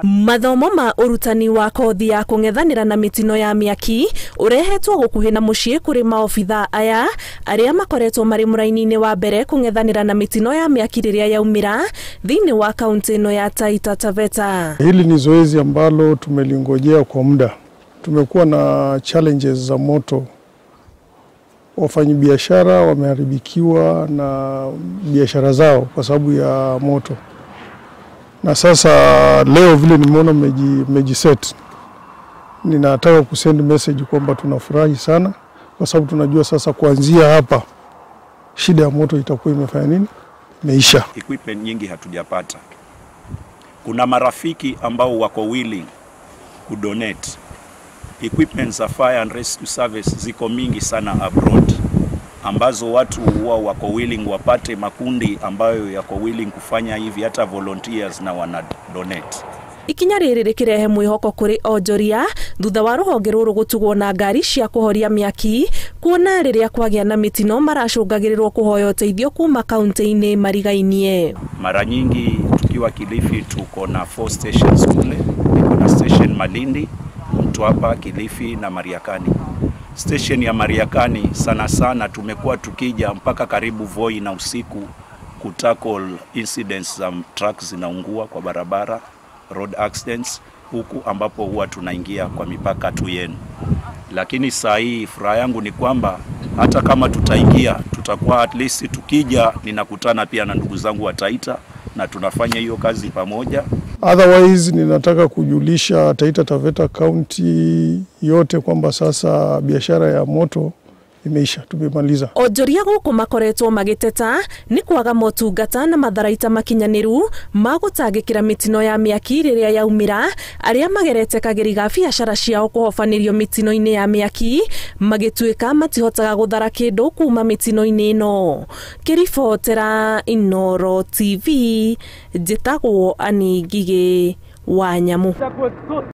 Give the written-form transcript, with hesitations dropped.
Mathomo ma urutani wa kothi ya kung'ethanĩra na mĩtino ya mĩaki ũrehetwo gũkuhĩ na mũciĩ kũrĩ maobithaa aya arĩa makoretwo marĩ mũraini-inĩ wa mbere kung'ethanĩra na mĩtino ya mĩaki rĩrĩa yaumĩra thĩinĩ wa kaunti ĩno ya Taita Taveta. Hili ni zoezi ambalo tumelingojea kwa muda. Tumekuwa na challenges za moto. Wafanyabiashara wameharibikiwa na biashara zao kwa sababu ya moto. Na sasa leo vile nimeona mmejiset, ninataka kusend message kwamba tunafurahi sana kwa sababu tunajua sasa kuanzia hapa shida ya moto itakuwa imefanya nini? Imeisha. Equipment nyingi hatujapata. Kuna marafiki ambao wako willing kudonate. Equipment za fire and rescue service ziko mingi sana abroad, ambazo watu huwa wako willing wapate makundi ambayo yako willing kufanya hivi, hata volunteers na wana donate. Ikinya rĩrĩ rĩkĩrehe mwĩhoko kũrĩ onjoria thutha wa rũhonge rũrũ gũtugwo na ngari cia kũhoria mĩaki, kuona rĩrĩa kwagĩa na mĩtino maracũngagĩrĩrwo kũhoya ũteithio kuma kaunti-inĩ marigainie. Mara nyingi tukiwa Kilifi tuko na 4 stations kule, tuko na station Malindi, Mtwapa, Kilifi na Mariakani. Station ya Mariakani sana sana tumekuwa tukija mpaka karibu Voi na usiku kutackle incidents za trucks zinaungua kwa barabara, road accidents, huku ambapo huwa tunaingia kwa mipaka tu yenu. Lakini saa hii furaha yangu ni kwamba hata kama tutaingia, tutakuwa at least tukija ninakutana pia na ndugu zangu wa Taita na tunafanya hiyo kazi pamoja. Otherwise ninataka kujulisha Taita Taveta County yote kwamba sasa biashara ya moto imeisha, tumemaliza. Onjoria gũkũ makoretwo magĩteta nĩ kwaga motungata na matharaita makinyanĩru ma gũtangĩkĩra mĩtino ya mĩaki rĩrĩa yaumĩra, arĩa magerete kageri ga biacara ciao kũhobanĩrio mĩtino-inĩ ya mĩaki magĩtuĩka matihotaga gũthara kĩndũ kuma mĩtino-inĩ ĩno. Kĩribotera Inooro TV, njĩtagwo Annie Ngigĩ wa Nyamu.